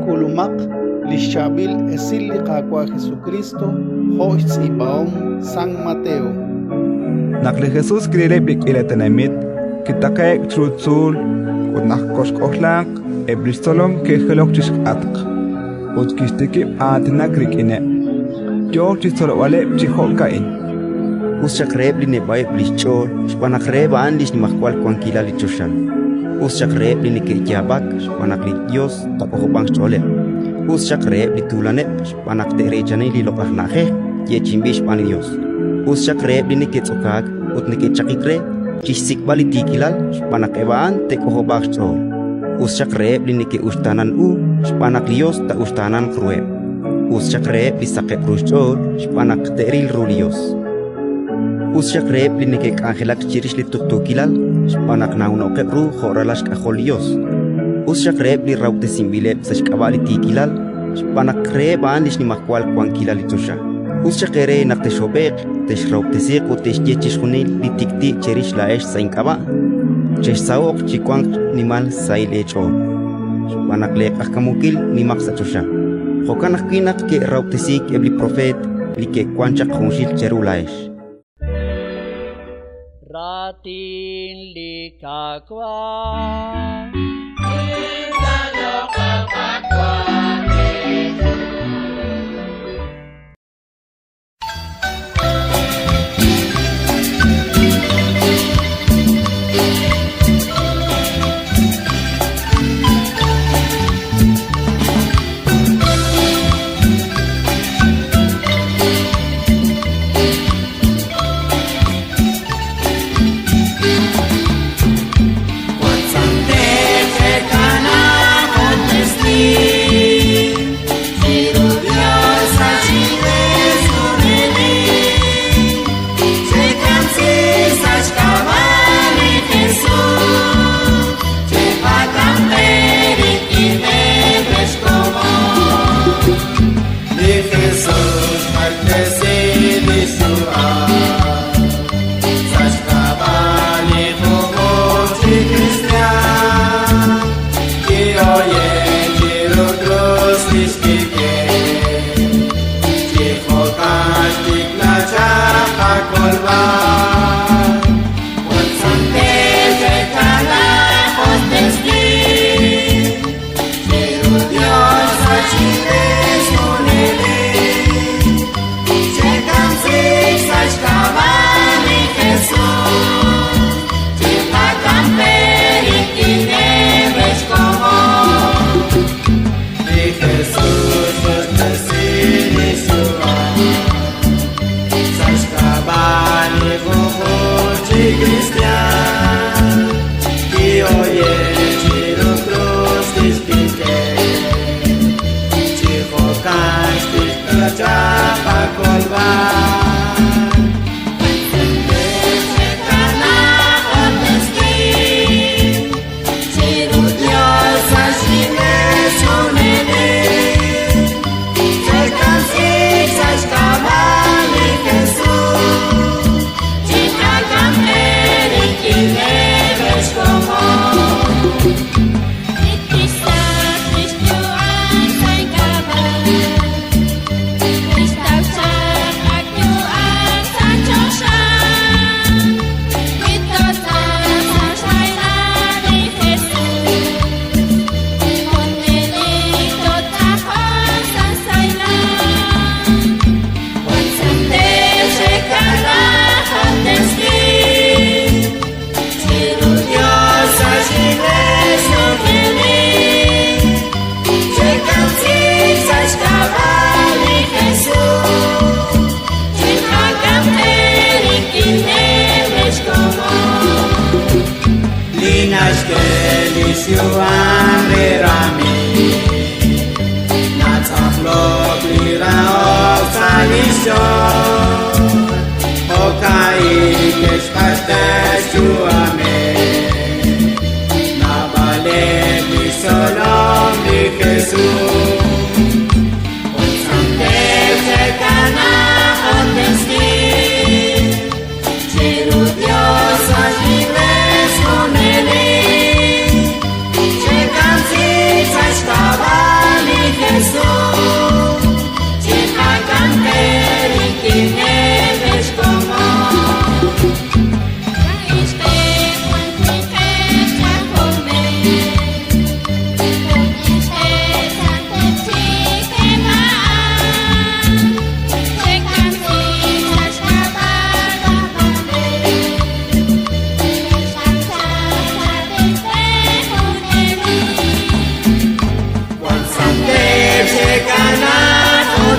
K'ulumaq li xChaab'il Esil li Qaawa' Jesukriist jo' xtz'iib'ahom San Mateo. Naq li Jesus kirileb' li k'iila tenamit, kitaqe'k chiru tzuul ut naq koxk'ojlaaq, eb' li xtzolom ke'jilok chi xk'atq ut kixtikib' aatinak rik'ineb', yo chi xtzolb'aleb' chi jo'ka'in: Us xaq reheb' li neb'a'eb' li xch'ool, xb'aan naq reheb' a'an li xnimajwal wankilal li choxa. Us xaq reheb' li neke'yaab'ak, xb'aan naq li Yos taak'ojob'anq xch'ooleb'. Us xaq reheb' li tuulaneb', xb'aan naq te'reechani li loq'laj na'ajej yeechi'inb'il xb'aan li Yos. Us xaq reheb' li neke'tz'okaak ut neke'chaqik re chi xsik'b'al li tiikilal, xb'aan naq eb' a'an te'k'ojob'aaq xch'ool. Us xaq reheb' li neke'uxtaanank u, xb'aan naq li Yos taa'uxtaananq ruheb'. Us xaq reheb' li saqeb' ru xch'ool, xb'aan naq te'ril ru li Yos. Us xaq reheb' li neke'k'anjelak chirix li tuqtuukilal, xb'aan naq nawno'qeb' ru jo' ralal xk'ajol li Yos. Us xaq reheb' li rahob'tesinb'ileb' sa' xk'ab'a' li tiikilal, xb'aan naq reheb' a'an li xnimajwal wankilal li choxa. Us xaq eere naq texhob'e'q, texrahob'tesiiq ut te'xye chixjunil li tik'ti' cherix laa'ex sa' ink'ab'a'. Chexsaho'q chi wanq xnimal xsahil eech'ool, xb'aan naq leeq'ajkamunkil nimaq sa' choxa. Jo'kan ajwi' naq ke'rahob'tesiik eb' li propeet li ke'wank chaq junxil cheru laa'ex. Raatin li Qaawa'.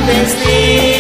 Testigo.